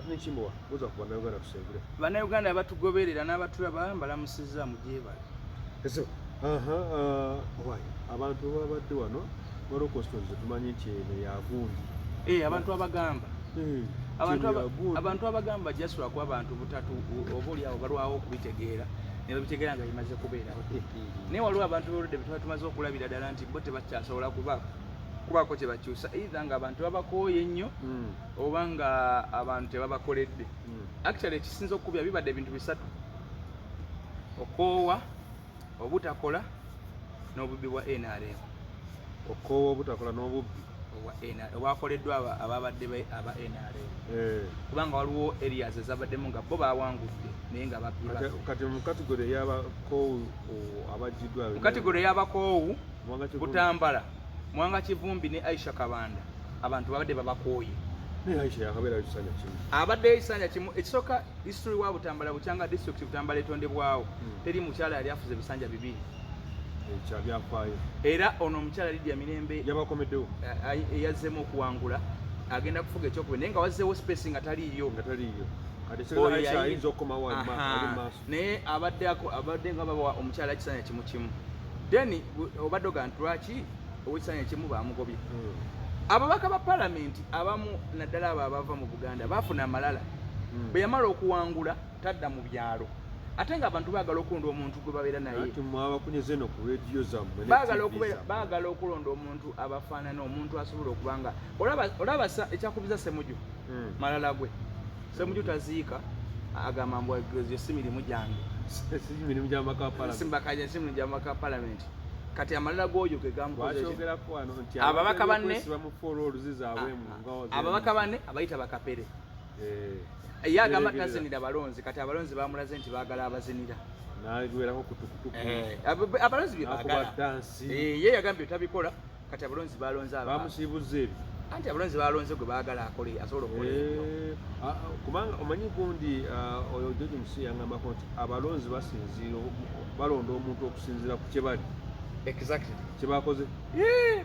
Martin Kimbowa, buuza ku Bannayuganda tusengule. Bannayuganda abatugoberera n'abatulaba, mbalamusizza, mugyebale. Eso, aha, why abantu babadde wano, waliwo constituency zetumanyi nti eno yagundi. Eh, abantu abagamba abantu abagamba jasula kuba abantu butatu oba oliawo balwawo okubitegeera ne babitegeera nga bimaze kubeerawo, naye waliwo abantu boludde betuba tumaze okulabira ddala nti bo tebakyasobola kubaako kye bakyusa, either nga abantu babakooye nnyo oba nga abantu tebabakoledde. Actually, ekisinza okukubya bibadde ebintu bisatu: okoowa, obutakola n'obubbi bwa NRM. Okoowa, obutakola n'obubbi. Obwakoleddwa ababadde aba NRM. Kubanga waliwo areas ezabaddemu nga bo bawangudde naye nga babbi. Kati mu category ey'abakoowu abagiddwa? Mu category ey'abakoowu, Butambala, Mwanga Kivumbi ne Aisha Kabanda, abantu babadde babakooye. Naye Aisha yakabeerayo kisanja kimu. Abaddeyo ekisanja kimu. Ekisooka, history wa Butambala, bukyanga district Butambala etondebwawo, teri mukyala yali afuze ebisanja bibiri. Ekyabyafaayo. Era ono omukyala Lydia Mirembe yabakomeddewo. Eyazzeemu okuwangula, agenda kufuga ekyokubiri, naye nga wazzeewo space nga taliiyo. Nga taliiyo. Kati Aisha ayinza okukomawo ali maaso. Naye abadde abadde nga babawa omukyala ekisanja kimu kimu, then obadde oga nti lwaki owekisanja kimu bamugobye. Ababaka ba palamenti abamu, naddala abo abava mu Buganda, bafuna amalala. Bwe yamala okuwangula tadda mu byalo, ate nga abantu baagala okulonda omuntu gwe babeera naye. Anti mwabakunyeza eno ku rediyo zammwe ne baagala TV okubeera zammwe. Baagala okulonda omuntu abafaanana, omuntu asobola okuba nga olaba ekyakubiza Semuju. Malala gwe Semuju taziika, agamba mbu egyo si mirimu gyange. Si mirimu gy'amaka palamenti. Simbakaja, si mirimu gy'amaka palamenti. Kati amalala g'oyo ge gamukoze ki? Lwakyogerako wano nti Ababaka banne- kwesiba mu four oluzi zaabwe mu nga Ababaka banne abayita bakapere. Ye agamba tazinira balonzi. Kati abalonzi bamulaze nti baagala abazinira. Nawerako kutukutuku. Abalonzi bye nakuba baagala. Dansi. Ye yagambye tabikola. Kati abalonzi balonze bamusiibuza ebyo. Anti abalonzi balonze gwe baagala akole, asobola okukola ebyo. Kubanga omanyi gundi, oyo George Musi yangambako nti abalonzi basinziira, balonda omuntu okusinziira ku kye bali kye bakoze.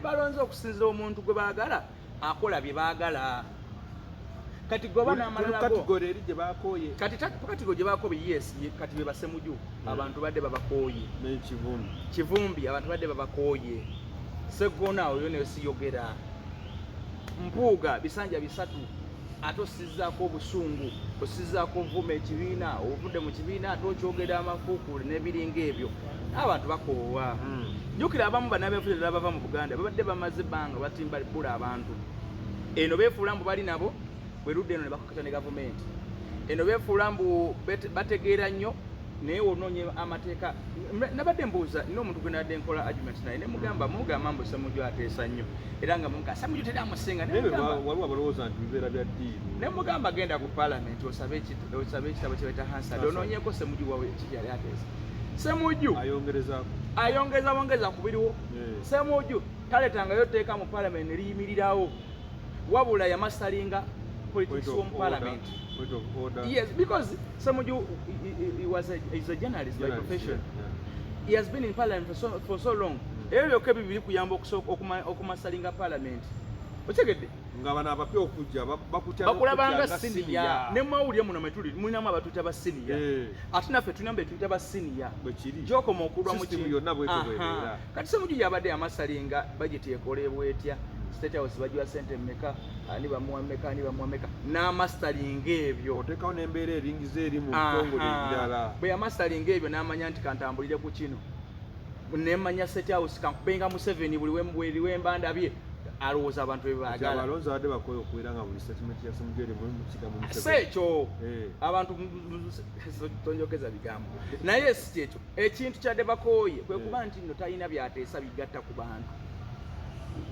Balonze okusinziira omuntu gwe baagala akola bye baagala. Kati goba n'amalala go category eri gye bakooye. Kati category gye bakooye, yes, kati be basemuju, abantu badde babakooye. N'ekivumbi. Kivumbi abantu badde babakooye. Seggona oyo nayo siyogera. Mpuuga bisanja bisatu, ate osizzaako obusungu, osizzaako ovuma ekibiina, ovudde mu kibiina ate okyogera amafuukule n'ebiringa ebyo, abantu bakoowa. Jjukira abamu bannabyabufuzi ddala bava mu Buganda babadde bamaze ebbanga batimba bbula abantu. Eno beefuula mbu bali nabo, bwe ludda eno ne bakakata ne gavumenti. Eno beefuula mbu bategeera nnyo, naye wonoonye amateeka. Nabadde mbuuza nina omuntu gwe nabadde nkola argument naye, ne mugamba, mugamba mbu Ssemuju ateesa nnyo, era nga muga Ssemuju teri amusinga. Ne naye mugamba waliwo abalowooza nti bibeera bya ddiiru. Ne mugamba genda ku parliament osabe ekitabo kye bayita Hansard, Hansard. onoonyeko Ssemuju wawe kiki yali ateesa. Ssemuju ayongerezaako. Ayongeza bongeza ku biriwo. Ssemuju taleetangayo tteeka mu parliament ne liyimirirawo, wabula yamasalinga politics Point of w'omu order. parliament. Point of order. Yes, because Ssemuju he was a, is a journalist by Journalist, profession. Yeah. He has been in parliament for so long. Ebyo byokka ebyo biri kuyamba okumasalinga parliament. Otegedde? Nga bano abapya okujja bakutya Bakulabanga n'okutya nga senior. senior. Ne mawulire muno mwe tuli mulinamu abatuyita ba senior. Ate naffe tulinamu be tuyita ba senior. Bwe kiri. Gy'okoma okulwa mu System yonna bwetyo bw'ebeera. Kati Ssemuju yabadde amasalinga budget ekolebwa etya, State House bagiwa sente mmeka, ani bamuwa mmeka, ani bamuwa mmeka, n'amasalinga ebyo. Oteekawo n'embeera eringiza eri mu bitongole ebirala. Bwe yamasalinga ebyo n'amanya nti kantambulire ku kino, nemanya State House kankubenga Museveni buli buli wemba ndabye alowooza abantu be Nti baagala. Abalonzi abadde bakooye okubeera nga buli statement ya Ssemuju eri mu kigambo Si Museveni. ekyo. Abantu tonjogeza bigambo, naye si kyekyo. Ekintu kyadde bakooye kwe kuba nti nno talina byateesa bigatta ku bantu.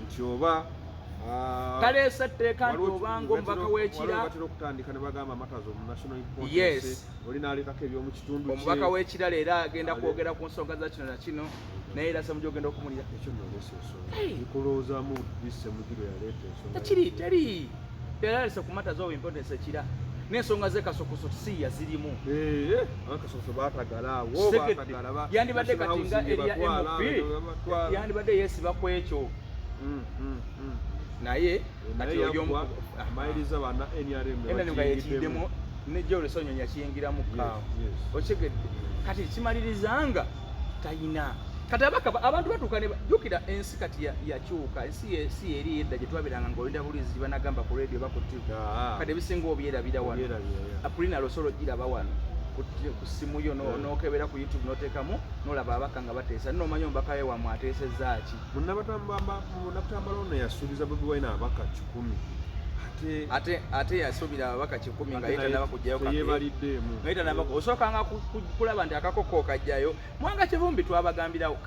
Nti oba Taleese tteeka nti obanga omubaka w'ekira batera okutandika ne bagamba matters of national importance. Oli n'aleetako eby'omu kitundu kye. Omubaka w'ekira leero agenda kwogera ku nsonga za kino na kino, naye era Ssemuju ogenda okumulira. Ekyo nno oleese ensonga. Hey. Nkulowoozaamu ddi Ssemuju lwe yaleeta ensonga? Tekiri, teri teralese ku matters of importance ekira n'ensonga z'ekasokoso si yazirimu. Abakasoso baatagala awo. Kitegedde. Baatagala Yandibadde National kati nga Housing erya ebatwala, MP batwala. yandibadde yeesiba ku ekyo. Naye Naye kati oyo yaggwa, amaliriza bana NRM ne NRM nga bakiyingiddemu. yekiyidemu ne Joel Ssenyonyi yakiyingiramu kaawo. Yes. Okitegedde? Kati kimaliriza nga tayina kati abaka abantu batuuka ne jjukira ensi kati yakyuka ensi si eri edda gye twabiranga ng'olinda bulizi gye banagamba ku radio oba ku TV. Kati ebisinga obyerabira wano. Obyerabira, yeah. Apulina osobola ogiraba wano ku ssimu yo n'okebera ku YouTube n'oteekamu n'olaba abaka nga bateesa, nomanya omubaka we wamwe ateesezza ki. Munnabutambala ono yasuubiza Bobi Wine abaka 100 ate Ate yasuubira ababaka 100 nga ate ye naye tannaba kugjayo kake. Teyeebaliddeemu. Nga ye tannaba osookanga kulaba nti akakoko okajjayo. Mwanga Kivumbi twabagambirawo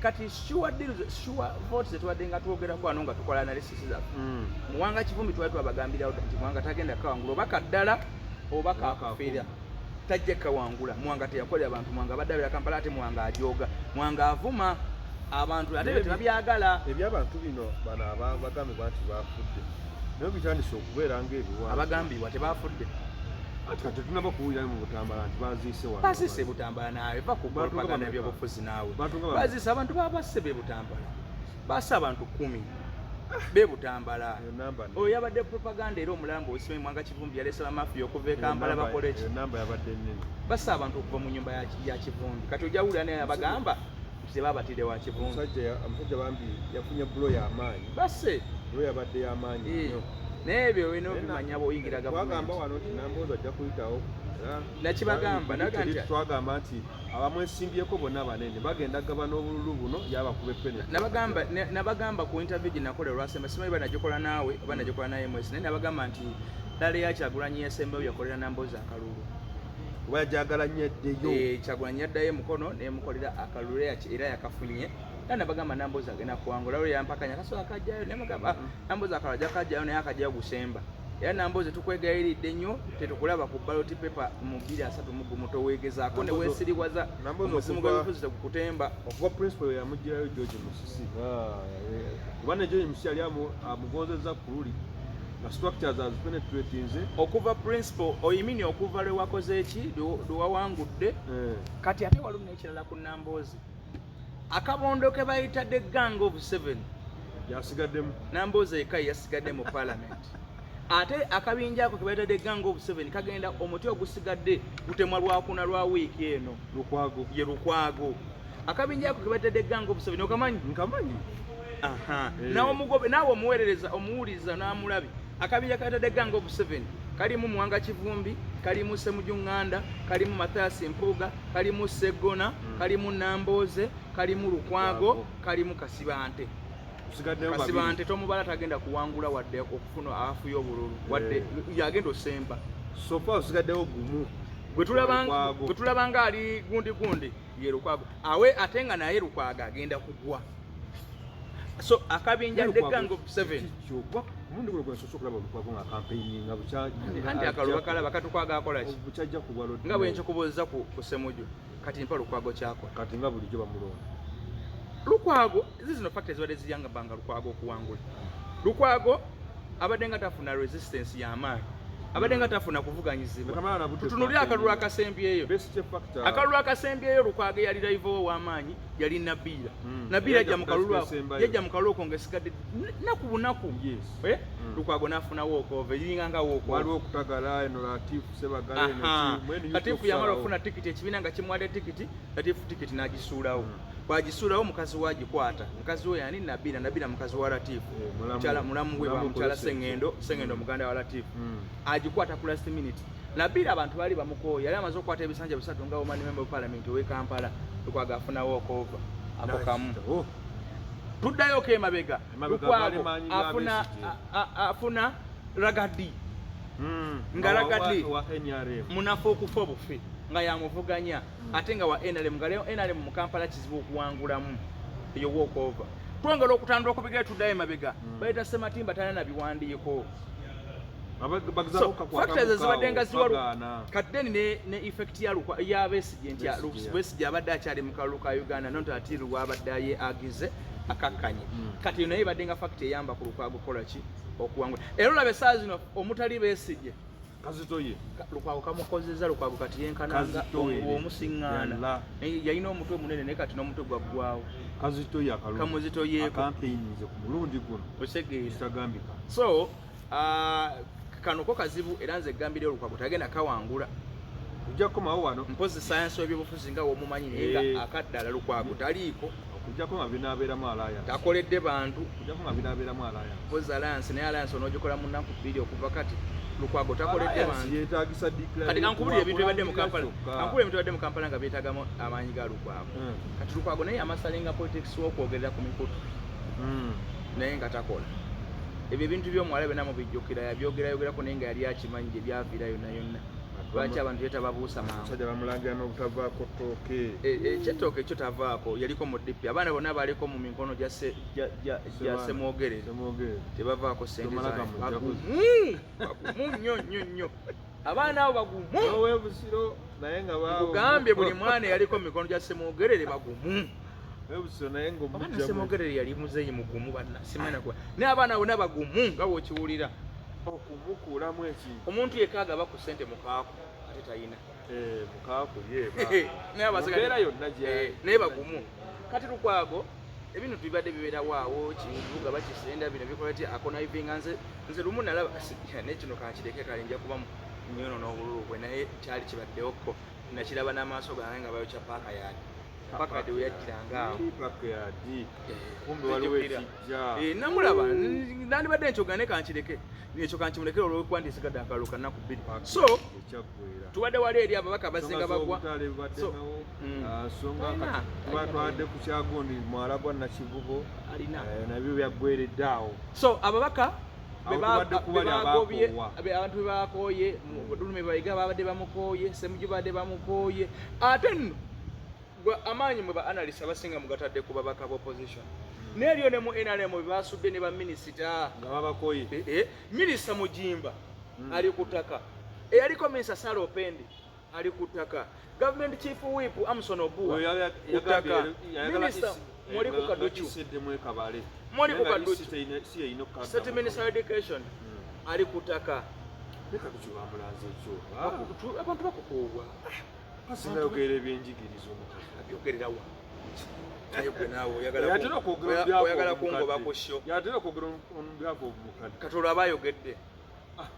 kati sure deals, sure votes zetubadde nga twogerako wano nga tukola analysis zaffe. Muwanga Kivumbi twali twabagambirawo nti Muwanga tagenda kawangula oba kaddala oba Oba kakufeera, tajja kawangula. Muwanga teyakolera abantu. Muwanga abadde abeera Kampala, ate Muwanga ajooga, Muwanga avuma abantu, ate Naye byo tebabyagala. Ebyabantu bino bano abagambibwa nti bafudde naye bitandise okubeera ng'ebiwanvu. Abagambibwa tebafudde. Ati kati tetunaba kuwulira mu Butambala nti baziise wano. Baziise Butambala naawe, va ku Bantu nga propaganda bameka? ebyobufuzi naawe. Bantu nga bameka? Baziise abantu babasse be Butambala, basse abantu 10 be Butambala. Eyo namba Oyo yabadde propaganda era omulambo osimanyi Mwanga Kivumbi yaleese bamafiya okuva e Kampala bakole ki? Eyo namba yabadde nnene. Basse abantu okuva mu nyumba ya Kivumbi. Kati ojja wulira naye abagamba nti tebabatidde wa Kivumbi. Omusajja bambi yafunye blow y'amaanyi. Basse. Blow yabadde y'amaanyi nnyo. Naye ebyo olina Naye obimanya bw'oyingira twagamba gavumenti. wano nti Namboozi ajja kuyitawo. Era Nakibagamba, naga nti twagamba nti abamwesimbyeko bonna banene bagenda gabana obululu buno yabakuba epene. Nabagamba ku interview gye nakola olwasemba, simanyi oba nagikola naawe oba nagikola naye mwesi, naye nabagamba nti rally ya Kyagulanyi yasembayo yakolera Namboozi akalulu. Kuba yajagala nnyo eddeyo. Kyagulanyi yaddayo emukono nemukolera akalulu era yakafunye. Era nabagamba Namboozi agenda kuwangula. Olwo yampakanya kasobola akajjayo, nemugamba Namboozi akalulu ajja kajjayo, naye akajjayo gusemba. Era Namboozi tukwegayiridde nnyo, tetukulaba ku ballot paper mu 2031, toweegezaako ne weesiriwaza. Namboozi Omuzimu gw'ebyobufuzi tegukutemba. Okuva principal yamugirayo George Musisi. Kuba ne George Musisi yali amugonzezza ku luli nga structures azipenetratinze. Okuva principal oyimini okuva lwe wakoze eki lwe wawangudde. Kati ate waliwo n'ekirala ku Namboozi, akabondo ke bayita the Gang of Seven. Yasigaddemu. Namboozi eka yasigadde mu parliament, ate akabinja ako ke bayita the Gang of Seven kagenda omuti ogusigadde gutemwa lwakuna lwa wiiki eno. Lukwago. Ye Lukwago. Akabinja ako ke bayita the Gang of Seven okamanyi? Nkamanyi. Aha. Eh. Nawe omugobe, naawe omuweerereza, omuwuliriza n'amulabi, akabinja ka the Gang of Seven kalimu Muwanga Kivumbi, kalimu Semuju Nganda, kalimu Mathias Mpuuga, kalimu Seggona, kalimu Nambooze, kalimu Lukwago, Lukwago. kalimu Kasibante. Kusigaddemu babiri. Kasibante tomubala, tagenda kuwangula wadde okufuna afu y'obululu wadde yagenda osemba. So far osigaddewo gumu. Gwe Lukwago. Gwe tulaba nga ali gundi gundi ye Lukwago awe, ate nga naye Lukwago agenda kugwa. So akabinja the Gang of Seven. Kikyo omulundi guno gwe nsoose okulaba Lukwago nga campaigning nga bukya Anti akalulu bakalaba katukwaga akola ki? Bukyajja ku bwalo. Nga bwe nkikubuuza ku Semuju, kati mpa Lukwago kyakola. Kati nga bulijjo bamulonda. Lukwago zizino factors zibadde ziyangabanga Lukwago okuwangula. Lukwago abadde nga tafuna resistance y'amaanyi, abadde nga tafuna kuvuganyizibwa. Tamala na budde. Tutunulire akalulu akasembyeyo. Besigye factor. Akalulu akasembyeyo, Lukwago yali rival ow'amaanyi yali Nabiira. Nabiira yajja mu kalulu ako, Esembayo. yajja mu kalulu ako ng'esigadde naku bunaku. Yes. Eh? Lukwago n'afuna walkover, eringa nga walkover. Waliwo okutagala eno Latifu Sebagala eno Aha. ki, mwenu Latifu yamala okusalawo. okufuna tikiti, ekibiina nga kimuwadde tikiti, Latifu tikiti n'agisuulawo. Bw'agisuulawo mukazi we agikwata. Mukazi we yani? Nabiira. Nabiira mukazi wa Latifu. Eh, mulamu. Mukyala mulamu we Mulamu bamukyala Kolese. Sengendo, Sengendo muganda wa Latifu. Agikwata ku last minute. Nabiira abantu baali bamukooye, yali amaze okukwata ebisanja bisatu nga woman member of parliament ow'e Kampala. Lukwago afuna walkover ako kamu. Oh. Tuddayoko emabega. Emabega Lukwago gaali maanyi ga afuna Besigye. afuna Ragadi. Nga Ragadi Wa NRM. Munafu okufa obufi nga yamuvuganya, ate nga wa NRM, nga leo NRM mu Kampala kizibu okuwangulamu eyo walkover. Twongera okutandula okubigere, tuddayo emabega. Bayita Sematimba talina na biwandiiko. Bagezaako So, kakwata factors ezibadde nga ziwa bagaana. Kati then ne effect ya Besigye nti Besigye, yeah. Besigye abadde akyali mu kalulu ka Uganda, not ati lwabadde aye agize akakkanye. Kati naye ebadde nga factor eyamba ku Lukwago kukola ki? Okuwangula. Era olaba essaawa zino omutali Besigye Kazitoye. Lukwago kamukozeza. Lukwago kati yenkananga omusiŋŋaana. Yalina omutwe munene, naye kati n'omutwe gwaggwawo. Kazitoye akalungi. Kamuzitoyeeko. Akampeyinize ku mulundi guno. Otegeera? Kitagambika. So kano ko kazibu, era nze gambire Lukwago tagenda kawangula. Ojja kukomawo wano. Mpozi sayansi w'ebyobufuzi nga womumanyi, naye nga akaddala Lukwago taliiko. Okujjako nga binaabeeramu alliance. Takoledde bantu. Okujjako nga binaabeeramu alliance. Mpozi alliance, naye alliance onoogikola mu nnaku 2 okuva kati. Lukwago takoledde Alliance bantu. yeetagisa. Kati kankubulire ebintu ebibadde mu Kampala, kankubulire ebintu ebibadde mu Kampala nga beetagamu amaanyi ga Lukwago. Kati Lukwago naye amasalenga politics w'okwogerera ku mikutu, naye nga takola. Ebyo ebintu by'omuwala byonna mubijjukira, yabyogerayogerako, naye nga yali akimanyi gye byaviira yonna yonna. Lwaki abantu ye tababuusa mangu? Omusajja bamulangira n'obutavaako ttooke. Ekyetooke ekyo tavaako, yaliko mu DP. Abaana bonna baliko mu mikono gya Semwogerere. Semwogerere. Tebavaako sente. Tomala Zaabwe. gamujja. Bagumu, bagumu nnyo nnyo nnyo, abaana abo bagumu. N'owebusiro naye nga Nkugambye, buli mwana eyaliko mu mikono gya Semwogerere bagumu. Webusiro naye Abaana ng'omujjamu. Semwogerere yali muzeeyi mugumu banna, simanya kuba naye abaana bonna bagumu nga bw'okiwulira. Okumukuulamu ekintu. Omuntu yekka agaba ku ssente mukaako, ate talina. Mukaako ye. Naye abasigadde- Mbeera yonna gyali. Naye bagumu. Kati Lukwago ebintu bibadde bibeerawo awo, kibuga bakisenda, bino bikola ti aconnivinga. Nze lumu nalaba naye kino kankireke, kale nja kuba nyono n'obululu bwe, naye kyali kibaddewokko, nakiraba n'amaaso gange nga bayokya paaka yaani, paaka we yajjiranga awo. Paaka yadi. Kumbe waliwo Nzijukira. ekijja. Namulaba nandibadde nkyoga, naye kankireke ekyo, kankimulekere olwokuba nti nsigadde akalulu ka nnaku 2. So Ekyaggwera. tubadde wali eri ababaka abasinga bagwa. Obutale bubaddewo. Songa Talina. kati tuba twadde ku kyagundi mwala gwa Nakivubo. Alina. Nabyo byaggweredde awo. So ababaka Awo tubadde ku bali bebagobye, abaakoowa. abantu bebakooye, Lulume Bayiga babadde bamukooye, Semuju badde bamukooye. Ate nno gwe amaanyi mwe ba analyst abasinga mugatadde ku babaka ba opposition, neeryo ne mu NRM bebasudde ne baminisita. Nga babakooye. Minisita Mugimba ali ku ttaka, eyaliko minisita Sara Opendi ali ku ttaka, government chief whip Amson Obua Oyo ku ttaka, minisita Moriku Kaducu. Kaducu Kabale. Moriku Kaducu. Si yeyina okukadda. State minister of education ali ku ttaka. Ne Kaducu bamulanze ekyo. Abantu bakukuubwa. Asinga yogerera ebyenjigiriza omukazi. Abyogererawa? Naye gwe naawe oyagala Yatera okwogera on behalf oyagala of kungoba omukadde. ku show. Yatera okwogera on behalf of omukadde. Kati olwo aba ayogedde,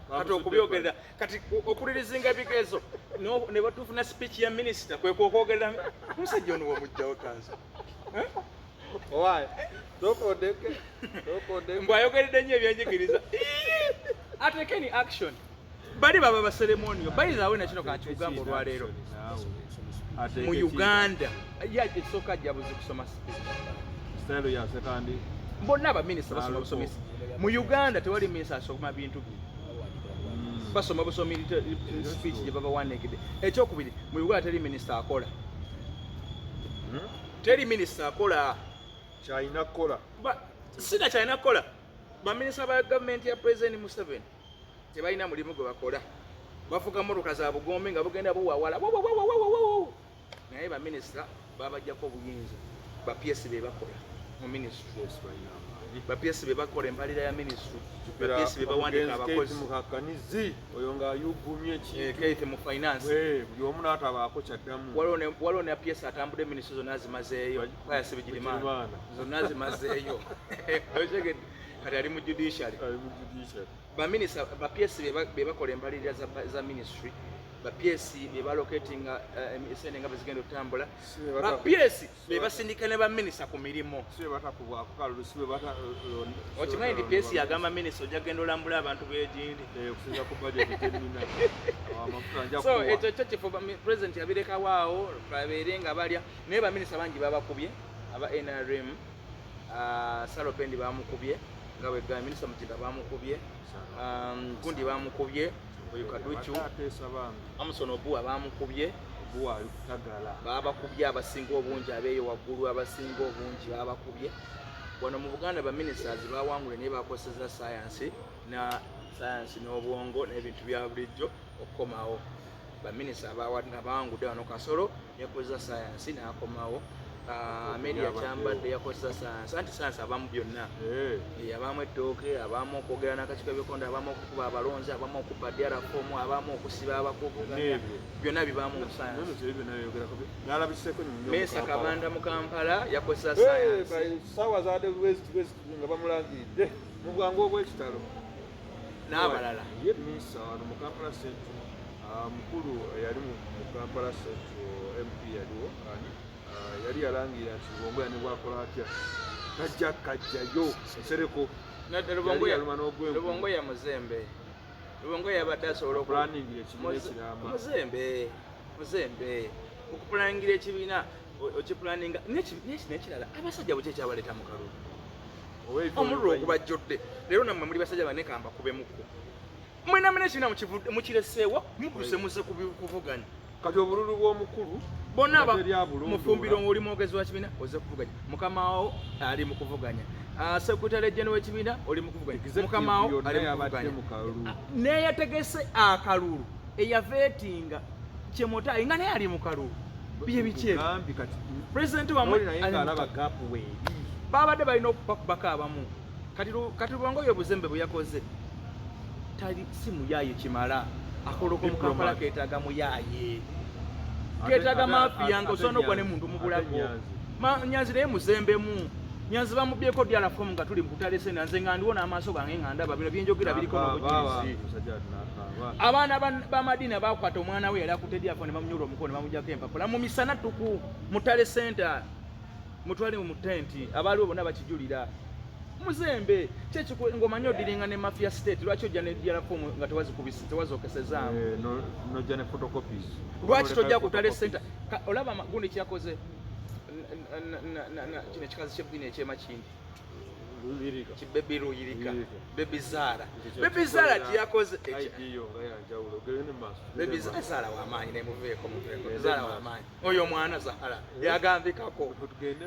kati okubyogerera, kati okulirizinga ebigezo ne batufuna speech ya minisita kwe kwokwogerera omusajja ono wamugjawo kanso. Owaaye, tokondeke, tokondeke. Mbw ayogeredde nnyo ebyenjigiriza. Ateeke ni action. Bali baba baseremoniyo bayizawe nakino kankikugamba olwaleero mu Uganda ya ekisooka ajja buzi kusoma speech. Style ya sekandi. Bonna abaminisita basoma Naloko. busomesa. Mu Uganda tewali minisita asoma bintu bino, basoma busomi speech gye babawandiikidde. Ekyokubiri, mu Uganda teri minisita akola, teri minisita akola. Kyalina kukola. Sina kyalina kukola. Baminisita ba gavumenti ya President Museveni tebalina mulimu gwe bakola, bafuga motoka za bugombe nga bugenda buwawala. Wa, wa, wa, wa, wa, wa, wa. Naye baminisita babajjako obuyinza, ba PS be bakola mu ministry. Yes, balina amaanyi. Ba PS be bakola embalira ya ministry, ba PS be bawandiika abakozi. Mukakanizi oyo ng'ayugumye ekintu. Keith mu finance. Buli omu n'atabaako kyaddamu. Waliwo ne PS atambudde ministry zonna zimazeeyo, Pius Bigirimana. Bigirimana. Zonna zimazeeyo. Otegedde? Kati ali mu judiciary. Ali mu judiciary. Baminisita, ba PS be bakola embalirira za ministry, ba PS be balocatinga esente nga bwezigenda okutambula, Si be ba PS be basindika ne baminisita ku mirimu. Si be batakubwako kalulu, si be bata Okimanyi nti PS yagamba minisita ojja genda olambula abantu b'egindi? Okusinza ku budget gyenina, amafuta nja So kuwa. ekyo kyo kifo president yabirekawo awo babeere nga balya, naye baminisita bangi babakubye aba NRM. Salopendi bamukubye nga bwegamba, minisita Mutinda bamukubye, gundi bamukubye, oyo Kaducu. Ateesa bambi. Amson Obua bamukubye. Obuwa ali kutagala. Babakubye abasinga obungi, abeeyo waggulu abasinga obungi babakubye. Wano mu Buganda baministers bawangule, naye bakoseza sayansi na sayansi n'obwongo n'ebintu bya bulijjo okukomawo. Baminisita abawangudde wano, Kasolo yakozesa sayansi n'akomawo. Ah, Amelia Kyambadde yakozesa sayansi, anti sayansi abamu byonna. Abamu ettooke, abamu okwogera n'akakiiko k'ebyokulonda, abamu okukuba abalonzi, abamu okubba DR form, abamu okusiba abakuvuganya, byonna bibaamu mu sayansi. Mesa Kabanda mu Kampala yakozesa sayansi. Saawa zaadde nga bamulangiridde mu bwangu obw'ekitalo. N'abalala. Ye Misa wano mu Kampala Central, mukulu yali mu Kampala Central MP yaliwo ani yali yalangirira nti Lubongoya ne bwakola atya tajja kajjayo nsereko. Lubongoya muzembe. Lubongoya yabadde asobola okupulaningira ekibiina ekiramba. Muzembe, muzembe. Okupulaningira ekibiina okipulaninga n'ekirala abasajja bwe kyekyabaleeta mu kalulu. Omululu ogubajjodde leero nammwe muli basajja bane kambakubemukko. Mwena mwena ekibiina mukireseewo mudduse muze kuvuganya. Kati obululu bw'omukulu bonna mufumbiro ng'oli mwogezi wa kibiina oze kuvuganya, mukama wo ali mu kuvuganya, secretary general w'ekibiina oli mu kuvuganya, mukama wo ali mu kuvuganya, neyategese akalulu eyaveetinga Chemutai nga naye ali mu kalulu. Bye biki ebyo? Pulezidenti wamwe babadde balina okubakubako abamu. Kati Lubongoya obuzembe bwe yakoze tali si muyaaye kimala. Akoloko mu Kampala keetaaga muyaaye, keetaaga mafiya nga osobola n'okuba ne muntu mu bulago. Nyanzi naye muzembemu. Nyanzi bamubyeko DR form nga tuli mu kutale sente, nze nga ndiwo n'amaaso gange nga ndaba bino byenjogera biriko n'obujulizi. Abaana b'amadiini bakwata omwana we yali akutte DR form ne bamunyoola omukono ne bamugyako empapula mu misana ttuku mu tale center, mutwale mu tenti, abaaliwo bonna bakijulira. Muzembe ng'omanyi odiringa ne mafia state, lwaki ojja ne DR form nga tewazikubisa, tewazokesezaamu? Nojja ne photocopies. Lwaki tojja ku tale center? Olaba gundi kyakoze kino ekikazi ky'ebbini ekyemakindi kibebi Luyirika, Baby Zara, Baby Zara kyeyakoze. Baby Zara wamaanyi, naye muveeko, muveeko. Zara wamaanyi, oyo omwana Zara yagambikako.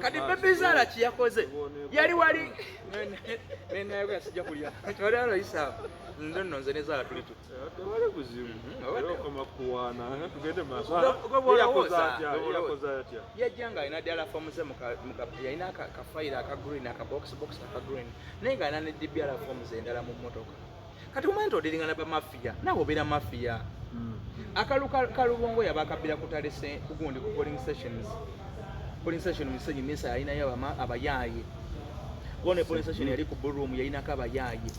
Kati Baby Zara kyeyakoze yali wali nenayogera sijja kulya wali aloyisa nze nno nze ne Zara tuli tuti. Tewali buzibu, era okoma kuwaana, tugende maaso. Yajja nga alina DR form ze, yalina akafayiro aka green, aka box box aka green, naye nga alina ne DR forms endala mu mmotoka. Kati omanyi nti odiringana bamafiya, naawe obeera mafiya. Akalu ka Lubongoya bakabbira ku tale kugundi ku polling stations, polling station Musenyi Misa yalinayo abayaaye. Wona polling station yali ku Bullroom yalinako abayaaye.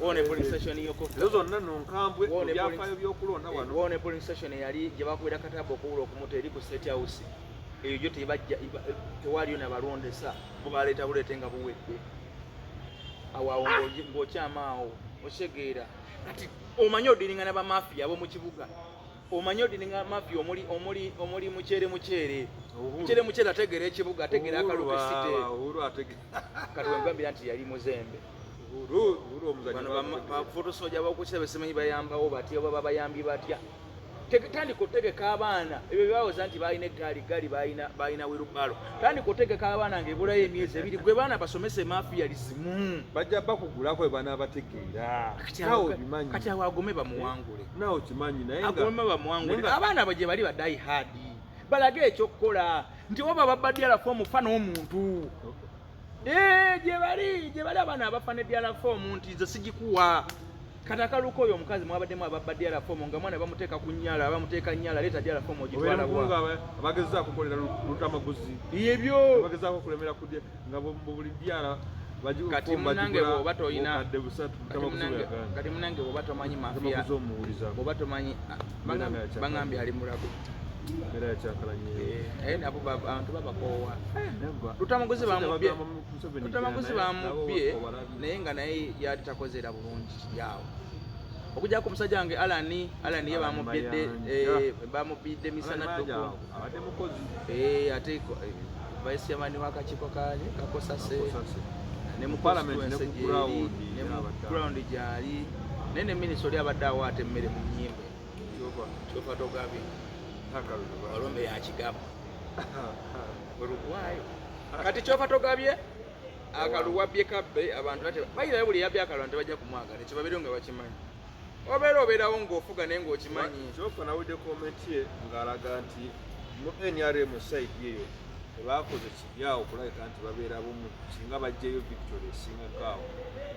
Wona polling station yoko ezo zonna nonkambwe ebyafaayo by'okulonda wano. Wona polling station yali gye bakubira Kataba okuwula okumuta eri ku State House, eyo gyo tebajja, tewaliyo nabalondesa, bo baleeta buleete nga buwedde awo awo ng'okyama awo okitegeera. Kati omanyi odiringa n'abamafiya ab'omu kibuga, omanyi odiringa mafiya omuli omuli omuli mukyere mukyere mukyere mukyere ategeera ekibuga, ategeera akalu k'esite. Kati wembambira nti yali muzembe. Bano bafotosoja b'okukirebe simanyi bayambawo batya oba babayambi batya. Tandika otegeka abaana ebyo byebawoza nti balina eggaali gaali balina wheelbarrow. Tandika otegeka abaana ng'ebulayo emyezi 2, gwe baana basomese mafialism. Bajja bakugulako bwe banaabategeera. Kati awo agome bamuwangule. Naawe okimanyi naye. Agome bamuwangule. Abaana abo gye bali ba die hard, balage ekyokukola nti oba babba DR form fa n'omuntu gye bali, gye bali abaana abafa ne DR form nti nze sigikuwa. Kati akaluka oyo omukazi mwabaddemu ababba DR form nga mwana bamuteeka ku nyala, bamuteeka nyala, leeta DR form ogitwala wa? Abagezaako okukolera Lutamaguzi. Ebyo. Abagezaako okulemera ku nga buli DR. Kati munange bw'oba toyina, kati munange bw'oba tomanyi mafia, bw'oba tomanyi, bangambye ali mulago. Naye nabo abantu babakoowa. Lutamaguzi bamubbye, Lutamaguzi bamubbye, naye nga naye yali takoze era bulungi kiryawo okujjako omusajja wange Alani. Alani ye bamubbidde, bamubbidde misana ttuku. Ate vice chairman w'akakiiko kakosase ne mu constituency gyeri, ne mu ground gyali, naye ne minisita oli abadde awaata emmere mu nnyimbe Kyofatogabye olwombe yakigaba olugwayo. Kati Kyofatogabye akalulu wabbye kabbe abantu ate bayirayo buli yabbye akalulu tebajja kumwagala, ekyo babeerewo nga bakimanyi. Obeera obeerawo ng'ofuga naye ng'okimanyi. Kyofa nawulidde comment ye ng'alaga nti mu NRM side eyo Tebakoze kibi awo okulabika nti babeera bumu, singa bajjayo victory esingako awo,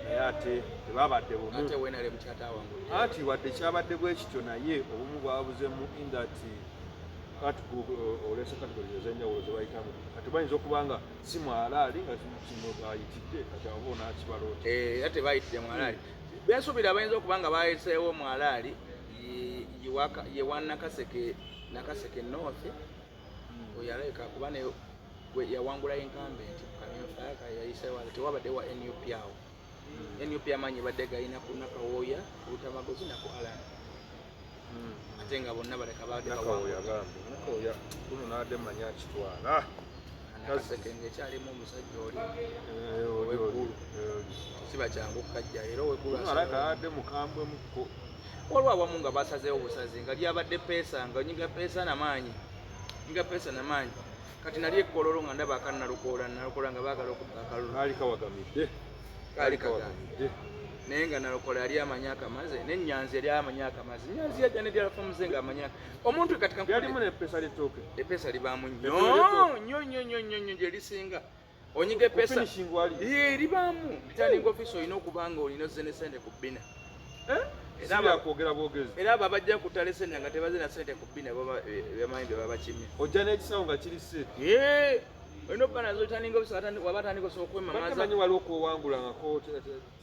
naye ate tebabadde bumu. Ate wenale mukyatawangudde. Anti wadde kyabadde bwe kityo, naye obumu bwabuzemu in that kati olese category ez'enjawulo ze bayitamu. Kati bayinza okuba nga si mwalaali nga kino bayitidde, kati abo onaakibala otya? Eh, era tebayitidde mwalaali. Bensuubira bayinza okuba nga bayiseewo mwalaali ye wa Nakaseke, Nakaseke North. Oyo alabika kuba ne gwe yawangula incumbent Kamyufu yayiseewo, tewabadde wa NUP awo. NUP amaanyi badde galina ku Nakawooya, ku Lutamaguzi naku Alan, ate nga bonna baleka badde Nakawooya bawangula. Bambi Nakawooya kuno naadde mmanyi akitwala. Nakaseke ng'ekyalimu omusajja oli Eh, oli, oli, Oweggulu. eh, oli. Kiba kyangu kukajja era oweggulu Kuno alabika adde mukambwe mukko. Waliwo awamu nga basazeewo busazi nga lyabadde peesa, nga onyiga peesa namaanyi, nyiga peesa namaanyi. Kati nali ekololo nga ndaba akanalukoola nalukoola nga baagala okubba akalulu. Kaali kawagamidde. Kaali kawagamidde, naye nga nalukoola yali amanyi akamaze, nenyanzi yali amanyi akamaze. Nyanzi yajja ne dyalafamuze nga amanyi omuntu kati Byalimu n'eppeesa ly'ettooke. Epeesa libaamu nnyo Ettooke. nnyo nnyo nnyo nnyo nnyo gye lisinga onyiga epeesa. Finishing wali. Ye, libaamu. Returning officer olina okuba nga olina ozze ne sente ku bbina. Si Era byakwogera bwogezi. Era abo abajja kutala esente nga tebaze na sente ku bbina baba bamanyi bye babakimye. Ojja n'ekisawo nga kiri set. Ye, olina okuba nazo. Returning officer waba atandika osobola okwemamaza. Manyi waliwo okuwangulangako,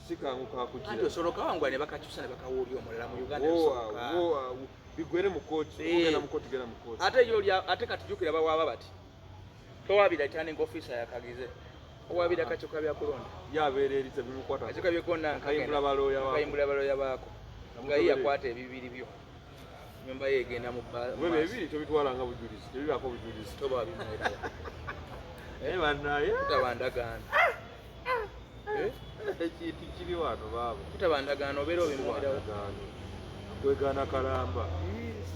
si kangu kakugira. Anti osobola okawangula ne bakakyusa ne bakawa oli omulala mu Uganda, bisoboka. Bigwere mu kooti. Eh. Ogenda mu kooti, genda mu kooti. Ate yo oli ate kati jjukira bawaaba bati towabira returning officer yakagize, owabira akakiiko byakulonda. Yabeera eri tebimukwata. Akakiiko byakulonda. Akayimbula balooya baako. Akayimbula balooya baako nga ye yakwata ebibiri byo, nyumba ye egenda mu Bwe bebiri tobitwala nga bujulizi, tebibaako bujulizi. Toba bimuwerera. Naye bannaye, Kutaba ndagaano. Eh? Ekintu kiri wano baaba. Kutaba ndagaano, obeera obimuwerawo. Ndagaano. Kwegaana kalamba.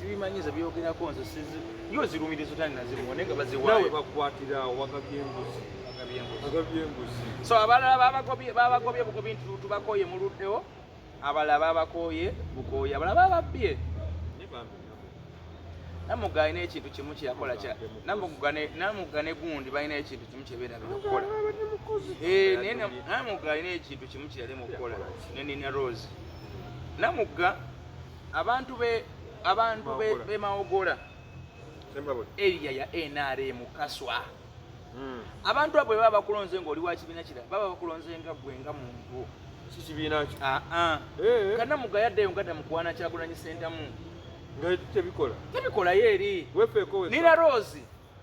Sibimanyi nze byogerako, nze sizi yo zirumirizo tani nazimuwa naye nga Naawe baziwaayo. bakwatira awo wagabye embuzi. Bagabye embuzi. Agabye embuzi. So abalala babagobye bugobi nti tubakooye muluddewo, abalala babakooye bukooye, abalala bababbye. Naye bambi nabo. Namugga alina ekintu kimu kyeyakola kya Namugga ne gundi balina ekintu kimu kyebeerabira okukola. Abadde mukozi. Eh, naye Namugga alina ekintu kimu kyeyalema okukola ne Nina Rose. Namugga abantu be Mawogola. be Mawogola Sembabule. area ya NRM Kaswa. Abantu abo bwe baba bakulonze ng'oli wa kibiina kirala, baba bakulonze nga gwe nga muntu. Si kibiina kyo. Aa. Eh, Kanamugga yaddeyo nga mukuwana Kyagulanyi Ssentamu. Nga tebikola. Tebikolayo eri. Wefeeko wekka. Nina Rose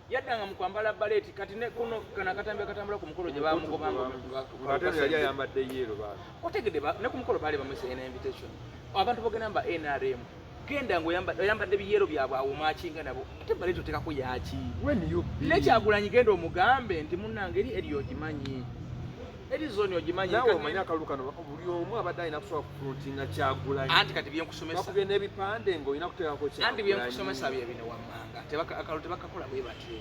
yaddanga mu kwambala baleeti, kati ne kuno kano akatambi akatambula ku mukolo gye bamugobanga. Ate ono yali ayambadde yellow bambi. Otegedde ne ku mukolo baali bamuseena invitation. Abantu bogenda mba NRM, genda nga oyambadde biyellow byabwe awo makinga nabo, ate baleeti oteekako yaki? When you be. Ne Kyagulanyi genda omugambe nti munnange eri eri ogimanyi, eri zone ogimanyi. Naawe omanyi akalulu kano buli omu abadde alina kusobola kufrontinga Kyagulanyi. Anti kati byenkusomesa Bakubye n'ebipande ng'olina kuteekako anti Kyagulanyi. byenkusomesa bye bino wammanga. Akalulu tebakakola bwe batyo.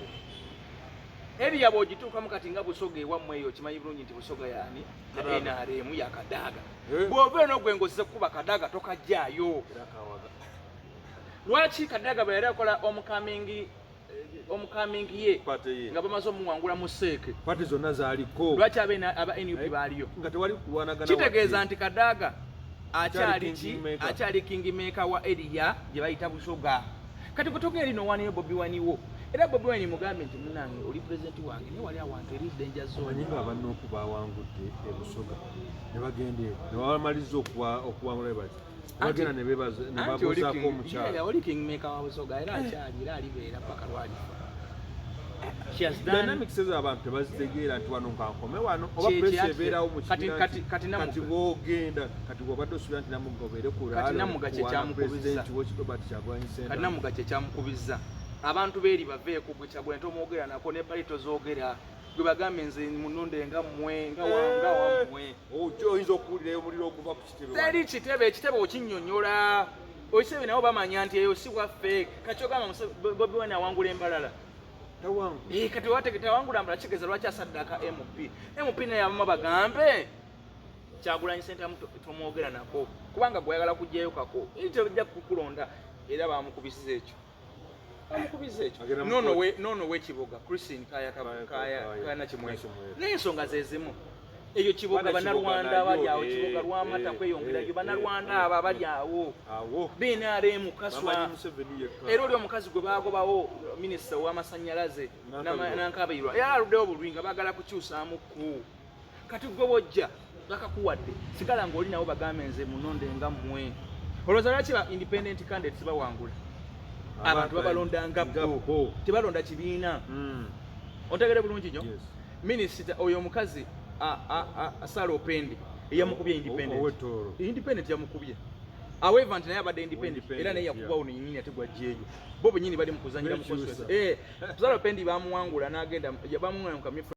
Eriya bw'ogituukamu kati nga Busoga ewammwe eyo, okimanyi bulungi nti Busoga yaani na Kadaga. NRM ya Kadaga. Eh. Bw'ova eno gwe ng'ozze kukuba Kadaga, tokajjaayo. Era kawaga. Lwaki Kadaga bwe yali akola homecoming ye Party ye. nga bamaze omuwangula mu seeke, Party zonna zaaliko. lwaki aba NUP baaliyo? Nga tewali kulwanagana. Kitegeeza nti Kadaga akyali Akyali ki? kingmaker. Akyali kingmaker wa area gye bayita Busoga. Kati gwe togenda eri nowaniyo Bobi Wine wo, era Bobi Wine mugambe nti munange oli pulezidenti wange, naye wali awantu eri danger zone. Omanyi nga abanooku bawangudde e Busoga ne bagenda ero ne babamaliza okuwangula bwe bati ne bagenda ne beebaza ne Anti oli babuuzaako omukyala. Yeah, oli kingmaker wa Busoga, era akyali, era alibeera paka lwalifa. She has done Dynamics ezo abantu tebazitegeera nti wano nkankome wano oba pressure ebeerawo mu kibiina nti kati Namugga. Kati bw'ogenda kati bw'obadde osuubira nti Namugga obeere ku Kati rally Namugga kye okuwaana kyamukubizza. President wo Robert Kyagulanyi Kati Ssentamu. Namugga kyekyamukubizza, abantu beeri baveeko. Gwe Kyagulanyi tomwogera nako, ne bali tozoogera. Gwe bagambe nze munonde nga mmwe nga nga wammwe. Ojja oyinza okuwulirayo omuliro oguva ku kitebe wano. Teri kitebe, ekitebe okinnyonnyola ekitebe nabo bamanya nti eyo si waffe. Kati ogamba Bobi Wine awangula embalala. Tawangula. Eh, kati tawangula mbalala, kitegeeza lwaki asaddaka MP? MP naye abamu bagambe Kyagulanyi Ssentamu tomwogera nako kubanga gweyagala kugjayo kako, tebajja kukulonda, era bamukubisiza ekyo. Bamukubiza ekyo. Agenda mu Nono court. we nono w'ekibuga Christine Kaya Kaya- Kaya Kaya- Kaya Nakimwero. Nakimwero. Naye ensonga ze zimu. Eyo Kiboga Bana Bannarwanda Kiboga abali nayo, awo, Kiboga Lwamata kweyongerayo, Bannarwanda abo abali awo. Awo. BNRM Kaswa. Bamanyi Museveni yekka. Era oli omukazi gwe baagobawo, minisita ow'amasannyalaze, Nankabirwa. Nankabirwa, era aluddewo bulwi nga baagala kukyusaamu ku kati gwe bwojja bakakuwadde, sigala ng'oli nabo, bagambe nze munonde nga mmwe. Olowooza lwaki ba independent candidates bawangula? Abantu babalonda nga bo, bo. Tebalonda kibiina. Otegere bulungi nnyo. Yes. Minisita oyo omukazi Sarah Opendi eyamukubye independent. Ow'Ettooro. Independent yamukubye. However, nti naye abadde independent, Independent, era naye yakubawo nenyini ate gwajjeeyo, bo benyini bali mu kuzanyira mu Bekyusa. constituency. Sarah Opendi bamuwangula n'agenda, bamuwangula mu kamyufu.